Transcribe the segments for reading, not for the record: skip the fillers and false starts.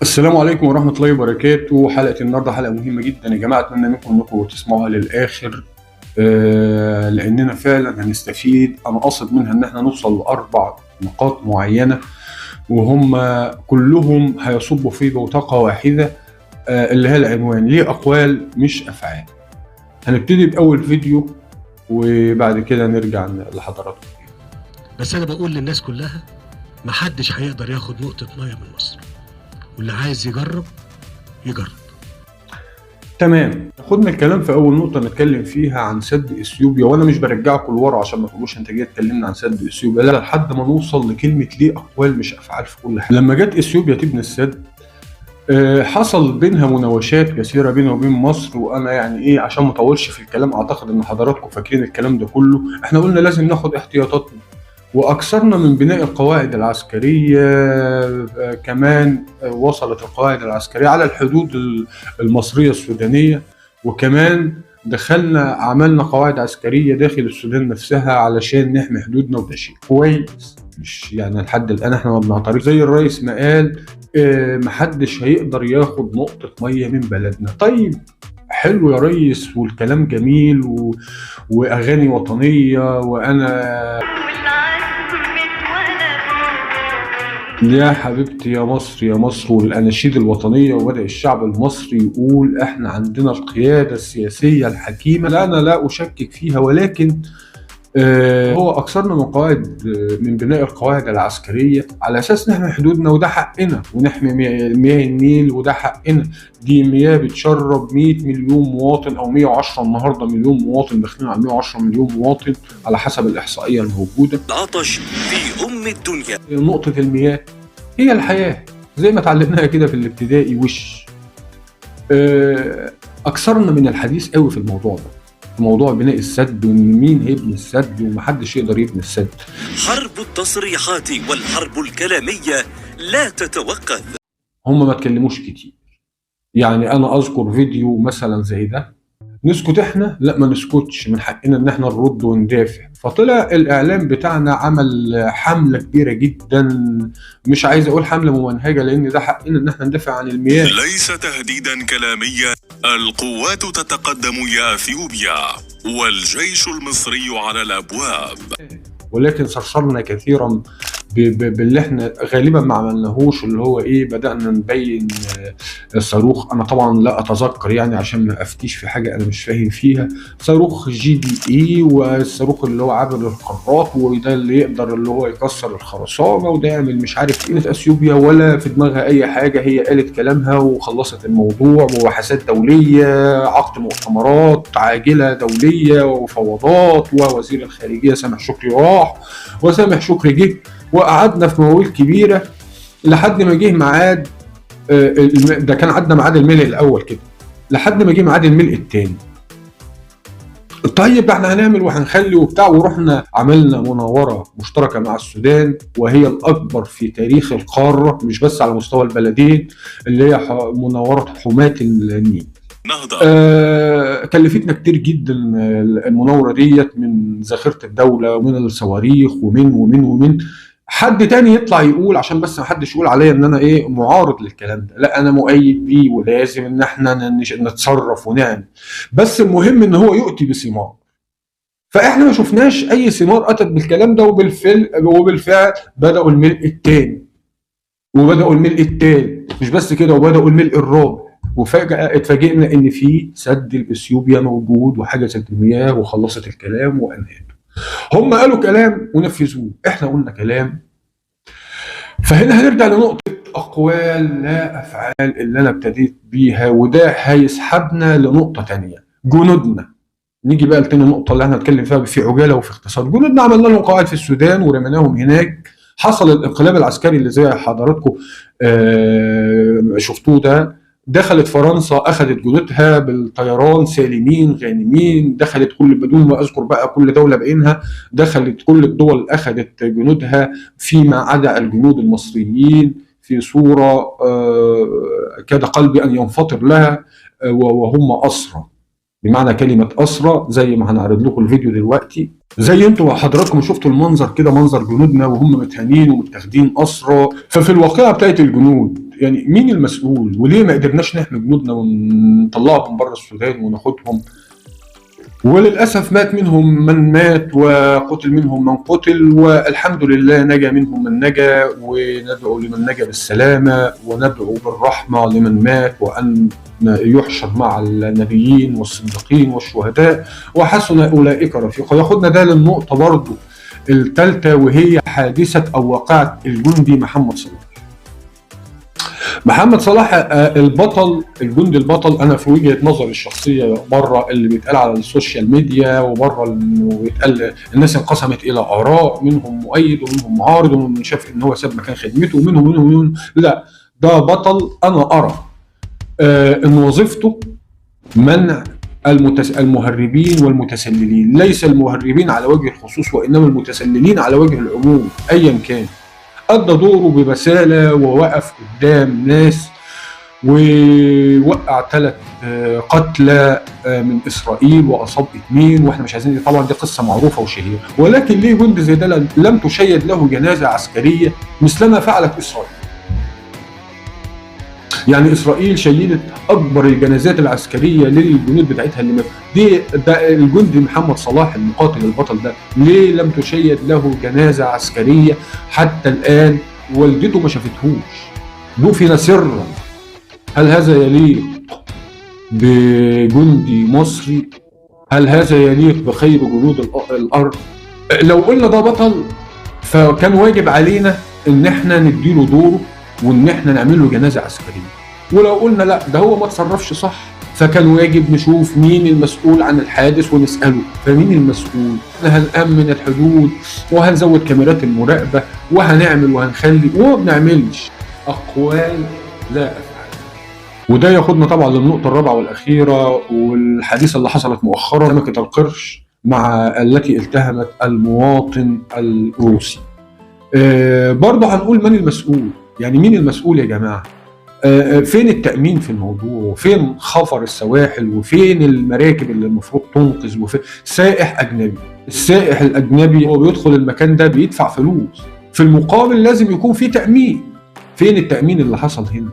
السلام عليكم ورحمة الله وبركاته. حلقة النهاردة حلقة مهمة جدا يا جماعة، أتمنى منكم أنكم تسمعوها للآخر، لأننا فعلا هنستفيد. أنا قاصد منها إن احنا نوصل لأربع نقاط معينة وهم كلهم هيصبوا في بوتقة واحدة، اللي هي العنوان ليه أقوال مش أفعال. هنبتدي بأول فيديو وبعد كده نرجع لحضراتكم. بس انا بقول للناس كلها محدش هيقدر ياخد نقطة مية من مصر، واللي عايز يجرب يجرب. تمام، خدنا الكلام في اول نقطة نتكلم فيها عن سد اثيوبيا، وانا مش برجعكم لورا عشان ما تقولوش انت جاي تكلمنا عن سد اثيوبيا، لا، لحد ما نوصل لكلمة ليه اقوال مش افعال في كل حاجة. لما جت اثيوبيا تبني السد، حصل بينها مناوشات كثيرة بينها وبين مصر، وانا يعني ايه عشان ما اطولش في الكلام، اعتقد ان حضراتكم فاكرين الكلام ده كله. احنا قلنا لازم ناخد احتياطاتنا، واكثرنا من بناء القواعد العسكرية. كمان وصلت القواعد العسكرية على الحدود المصرية السودانية، وكمان دخلنا عملنا قواعد عسكرية داخل السودان نفسها علشان نحمي حدودنا، وده شيء كويس. مش يعني لحد الان احنا ما بنعترض، زي الرئيس ما قال محدش هيقدر ياخد نقطة مية من بلدنا. طيب حلو يا ريس، والكلام جميل واغاني وطنية، وانا يا حبيبتي يا مصر يا مصر، والاناشيد الوطنية، وبدا الشعب المصري يقول احنا عندنا القيادة السياسية الحكيمة. لا، انا لا اشكك فيها، ولكن هو اكثرنا من قواعد، من بناء القواعد العسكرية على اساس نحمي حدودنا، وده حقنا، ونحمي مياه النيل وده حقنا. دي مياه بتشرب 100 مليون مواطن او 110 النهارده مليون مواطن، داخلين على 110 مليون مواطن على حسب الاحصائية الموجودة. العطش في أم الدنيا. نقطة المياه هي الحياة زي ما اتعلمناها كده في الابتدائي. وش أكثرنا من الحديث قوي في الموضوع ده، في موضوع بناء السد، وإن مين هيبني السد ومحدش يقدر يبني السد. حرب التصريحات والحرب الكلامية لا تتوقف. هم ما اتكلموش كتير، يعني أنا أذكر فيديو مثلا زي ده، نسكت احنا؟ لا ما نسكتش، من حقنا ان احنا نرد وندافع. فطلع الاعلام بتاعنا عمل حملة كبيرة جدا، مش عايز اقول حملة ممنهجة لان ده حقنا ان احنا ندافع عن المياه. ليس تهديدا كلاميا، القوات تتقدم يا اثيوبيا والجيش المصري على الابواب. ولكن صرصرنا كثيرا باللي احنا غالبا ما عملناهوش، اللي هو ايه، بدأنا نبين الصاروخ. انا طبعا لا اتذكر يعني عشان ما افتيش في حاجة انا مش فاهم فيها، صاروخ GDE، والصاروخ اللي هو عابر للقارات، وده اللي يقدر اللي هو يكسر الخرسانه، وده يعمل مش عارف ايه. اثيوبيا ولا في دماغها اي حاجة، هي قالت كلامها وخلصت الموضوع. مباحثات دولية، عقد مؤتمرات عاجله دولية، ومفاوضات، ووزير الخارجية سامح شكري راح وسامح شكري جه، وقعدنا في مواويل كبيرة لحد ما جه ميعاد، ده كان عدى ميعاد الملء الاول كده، لحد ما جه ميعاد الملء الثاني. طيب احنا هنعمل وهنخلي وبتاع، ورحنا عملنا مناوره مشتركة مع السودان، وهي الاكبر في تاريخ القارة مش بس على مستوى البلدين، اللي هي مناوره حماة النيل. نهضة. كلفتنا كتير جدا المناوره ديت، من ذخيرة الدولة ومن الصواريخ ومن ومن ومن. حد تاني يطلع يقول، عشان بس ما حدش يقول عليا ان انا ايه معارض للكلام ده، لا انا مؤيد بيه، ولازم ان احنا نتصرف ونعمل، بس المهم ان هو يؤتي بثمار. فاحنا ما شفناش اي ثمار اتت بالكلام ده، وبالفعل بداوا الملء الثاني، وبداوا الملء الثالث، مش بس كده، وبداوا الملء الرابع. وفجأة اتفاجئنا ان في سد الاثيوبيا موجود وحجزت المياه وخلصت الكلام وانهته. هم قالوا كلام ونفذوه، احنا قلنا كلام. فهنا هنرجع لنقطة أقوال لا أفعال اللي أنا ابتديت بيها، وده هيسحبنا لنقطة تانية، جنودنا. نيجي بقى لتاني نقطة اللي احنا هنتكلم فيها في عجالة وفي اختصار. جنودنا عملنا لهم قواعد في السودان ورميناهم هناك. حصل الانقلاب العسكري اللي زي حضراتكم شفتوه ده، دخلت فرنسا اخذت جنودها بالطيران سالمين غانمين، دخلت كل، بدون ما اذكر بقى كل دولة بعينها، دخلت كل الدول اخذت جنودها فيما عدا الجنود المصريين في صوره كاد قلبي ان ينفطر لها، وهم اسرى بمعنى كلمة اسرى، زي ما هنعرض لكم الفيديو دلوقتي. زي انتوا حضراتكم شفتوا المنظر كده، منظر جنودنا وهم متهانين ومتاخدين اسرى. ففي الواقعة بتاعت الجنود يعني مين المسؤول؟ وليه ما قدرناش نحمي جنودنا ونطلعهم بره السودان وناخدهم؟ وللأسف مات منهم من مات وقتل منهم من قتل، والحمد لله نجا منهم من نجا، وندعو لمن نجا بالسلامة، وندعو بالرحمة لمن مات، وأن يحشر مع النبيين والصديقين والشهداء، وحسن أولئك رفيقا. ياخدنا ده للنقطة برضو الثالثة، وهي حادثة أو واقعة الجندي محمد صلاح. محمد صلاح البطل، الجندي البطل، انا في وجهه نظري الشخصية بره اللي بيتقال على ال social media وبره انه بيتقال، الناس انقسمت الى اراء، منهم مؤيد ومنهم معارض، ومنهم شاف ان هو ساب مكان خدمته، ومنهم منهم منهم. لا، ده بطل. انا ارى ان وظيفته منع المهربين والمتسللين، ليس المهربين على وجه الخصوص وانما المتسللين على وجه العموم ايا كان. أدى دوره ببسالة ووقف قدام ناس ووقع 3 قتلى من إسرائيل وأصاب 2، وإحنا مش عايزين، طبعا دي قصة معروفة وشهيرة. ولكن ليه جندي زي ده لم تشيد له جنازة عسكرية مثلما فعلت إسرائيل؟ يعني إسرائيل شيدت أكبر الجنازات العسكرية للجنود بتاعتها اللي ماتوا، دي ده الجندي محمد صلاح المقاتل البطل ده ليه لم تشيد له جنازة عسكرية حتى الآن؟ والدته ما شافتهوش، دفن سرا. هل هذا يليق بجندي مصري؟ هل هذا يليق بخير جنود الأرض؟ لو قلنا ده بطل فكان واجب علينا إن احنا نديله دوره وان احنا نعمل له جنازه عسكرية. ولو قلنا لا ده هو ما تصرفش صح، فكان واجب نشوف مين المسؤول عن الحادث ونساله، فمين المسؤول؟ احنا هنأمن الحدود وهنزود كاميرات المراقبة وهنعمل وهنخلي، وما بنعملش. اقوال لا افعال. وده ياخدنا طبعا للنقطة الرابعة والاخيرة، والحادثه اللي حصلت مؤخرا، سمكة القرش مع التي التهمت المواطن الروسي. برضه هنقول من المسؤول؟ يعني مين المسؤول يا جماعة؟ فين التأمين في الموضوع؟ وفين خفر السواحل؟ وفين المراكب اللي المفروض تنقذ؟ وفين سائح أجنبي؟ السائح الأجنبي هو بيدخل المكان ده بيدفع فلوس، في المقابل لازم يكون في تأمين. فين التأمين اللي حصل هنا؟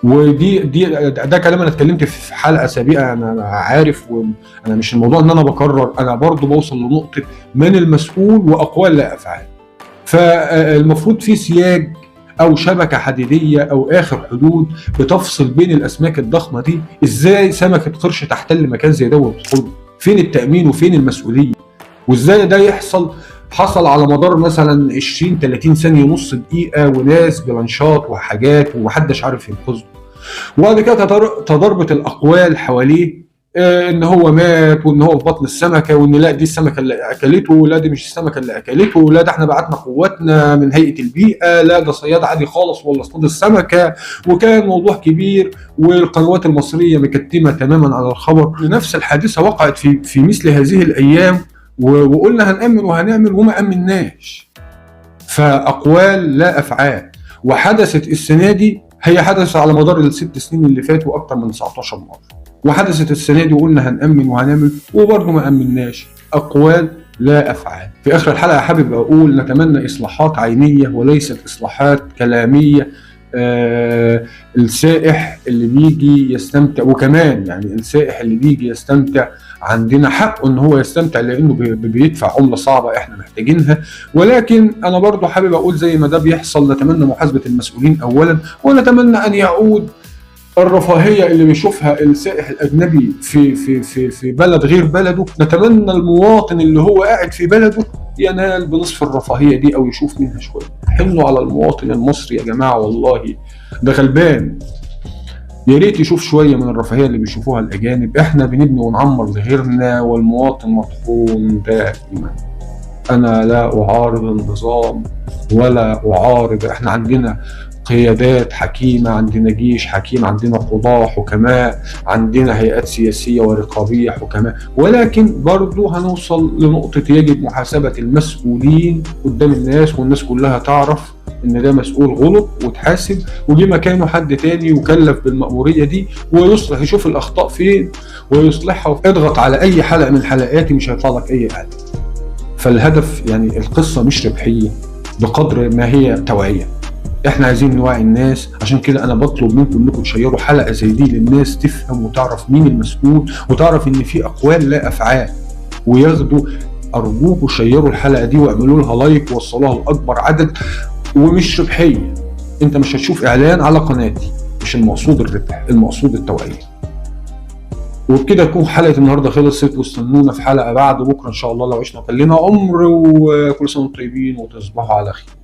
ودي دي ده كلام انا اتكلمت في حلقة سابقة، انا عارف، وانا مش الموضوع ان انا بكرر، انا برضو بوصل لنقطة من المسؤول وأقوال لا أفعال. فالمفروض في سياج او شبكة حديديه او اخر حدود بتفصل بين الاسماك الضخمة دي. ازاي سمكة قرش تحتل مكان زي ده وتدخله؟ فين التامين وفين المسؤولية؟ وازاي ده يحصل؟ حصل على مدار مثلا 20 30 ثانية، نص دقيقة، وناس بلانشات وحاجات ومحدش عارف ينقذه. وبعد كده تضاربت الاقوال حواليه، ان هو مات وان هو في بطن السمكة، وان لا دي السمكة اللي اكلته، لا دي مش السمكة اللي اكلته، لا ده احنا بعتنا قواتنا من هيئة البيئة، لا ده صياد عادي خالص ولا اصطاد السمكة. وكان موضوع كبير، والقنوات المصرية مكتمه تماما على الخبر. نفس الحادثة وقعت في مثل هذه الايام، وقلنا هنأمن وهنعمل وما امناش. فاقوال لا افعال. وحدثت السنة دي، هي حدثت على مدار ال6 سنين اللي فاتوا اكتر من 19 مرة، وحدثت السنة دي وقلنا هنأمن وهنعمل وبرضه ما أمناش. أقوال لا أفعال. في آخر الحلقة حابب أقول نتمنى إصلاحات عينية وليست إصلاحات كلامية. السائح اللي بيجي يستمتع، وكمان يعني السائح اللي بيجي يستمتع عندنا حقه ان هو يستمتع لانه بيدفع عملة صعبة احنا محتاجينها. ولكن انا برضو حابب اقول زي ما ده بيحصل نتمنى محاسبة المسؤولين اولا، ونتمنى ان يعود الرفاهية اللي بيشوفها السائح الأجنبي في في في في بلد غير بلده. نتمنى المواطن اللي هو قاعد في بلده ينال بنصف الرفاهية دي أو يشوف منها شوية. حنوا على المواطن المصري يا جماعة، والله ده غلبان، يا ريت يشوف شوية من الرفاهية اللي بيشوفوها الأجانب. احنا بنبني ونعمر لغيرنا والمواطن مطحون دائما. أنا لا أعارض النظام ولا أعارض، احنا عندنا قيادات حكيمة، عندنا جيش حكيم، عندنا قضاة حكماء، عندنا هيئات سياسية ورقابية حكماء، ولكن برضو هنوصل لنقطة يجب محاسبة المسؤولين قدام الناس، والناس كلها تعرف ان ده مسؤول غلط وتحاسب، وجي مكانه حد تاني يكلف بالمأمورية دي ويصلح، يشوف الأخطاء فين ويصلحها. اضغط على أي حلقة من حلقاتي مش هيطلع لك أي إعلان. فالهدف يعني القصة مش ربحية بقدر ما هي توعية. احنا عايزين نوعي الناس، عشان كده انا بطلب منكم انكم تشيروا حلقة زي دي للناس تفهم وتعرف مين المسؤول، وتعرف ان في اقوال لا افعال، وياخدوا. ارجوكم شيروا الحلقة دي واعملوا لها like ووصلوها لاكبر عدد، ومش ربحية، انت مش هتشوف اعلان على قناتي، مش المقصود الربح، المقصود التوعية. وبكده تكون حلقة النهارده خلصت، واستنونا في حلقة بعد بكره ان شاء الله لو عشنا وكان لنا عمر، وكل سنة وانتم طيبين وتصبحوا على خير.